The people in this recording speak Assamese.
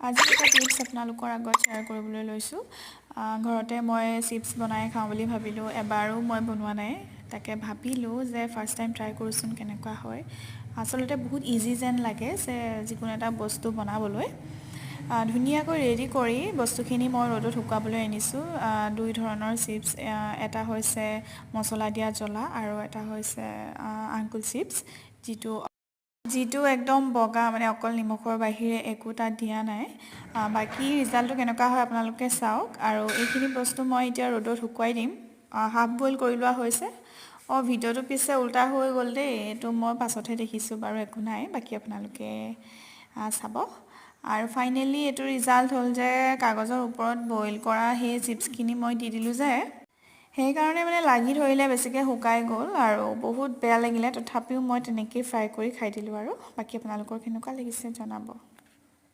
আজি এটা টিপছ আপোনালোকৰ আগত শ্বেয়াৰ কৰিবলৈ লৈছোঁ। ঘৰতে মই চিপছ বনাই খাওঁ বুলি ভাবিলোঁ। এবাৰো মই বনোৱা নাই। তাকে ভাবিলোঁ যে ফাৰ্ষ্ট টাইম ট্ৰাই কৰোঁচোন, কেনেকুৱা হয়। আচলতে বহুত ইজি যেন লাগে যে যিকোনো এটা বস্তু বনাবলৈ। ধুনীয়াকৈ ৰেডি কৰি বস্তুখিনি মই ৰ'দত শুকুৱাবলৈ আনিছোঁ। দুই ধৰণৰ চিপছ, এটা হৈছে মছলা দিয়া জ্বলা আৰু এটা হৈছে আংকুল চিপছ, যিটো যিটো একদম বগা, মানে অকল নিমখৰ বাহিৰে একো তাত দিয়া নাই। বাকী ৰিজাল্টটো কেনেকুৱা হয় আপোনালোকে চাওক। আৰু এইখিনি বস্তু মই এতিয়া ৰ'দত শুকুৱাই দিম। হাফ বইল কৰি লোৱা হৈছে। অঁ, ভিডিঅ'টো পিছে উল্টা হৈ গ'ল দেই, এইটো মই পাছতহে দেখিছোঁ। বাৰু, একো নাই, বাকী আপোনালোকে চাব। আৰু ফাইনেলি এইটো ৰিজাল্ট হ'ল যে কাগজৰ ওপৰত বইল কৰা সেই চিপছখিনি মই দি দিলোঁ যে, সেইকাৰণে মানে লাগি ধৰিলে, বেছিকৈ শুকাই গ'ল আৰু বহুত বেয়া লাগিলে। তথাপিও মই তেনেকেই ফ্ৰাই কৰি খাই দিলোঁ। আৰু বাকী আপোনালোকৰ কেনেকুৱা লাগিছে জনাব।